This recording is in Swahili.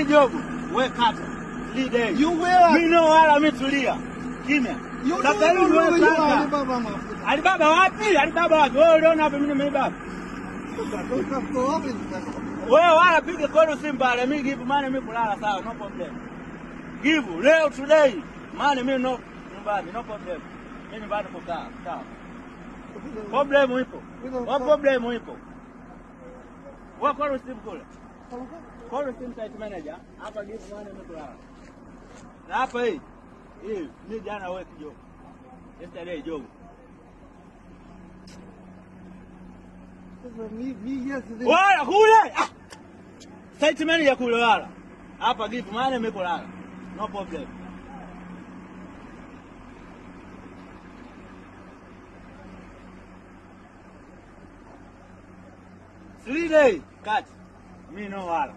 Mi jogo, we kata. 3 days. You wear. Mi no wala mi tulia. Kimya. You Sasa hivi wewe kata. Alibaba mafuta. Alibaba wapi? Alibaba wapi? Wewe uliona wapi mimi nimeiba? Wewe wala piga kono Simba, mimi give money mimi kulala sawa, no problem. Give leo today. Money mimi no nyumbani, no problem. Mimi nyumbani kukaa, sawa. Problem ipo. Wa problem ipo. Wewe kono Simba kule. Kono Simba site manager, hapa give money mimi kulala. Na hapa hii. Hii mimi jana wewe kijogo. Yesterday jogo. Wala kule. Ah. Site manager kule wala. Hapa give money mimi kulala. No problem. Three days cut. Me no wala.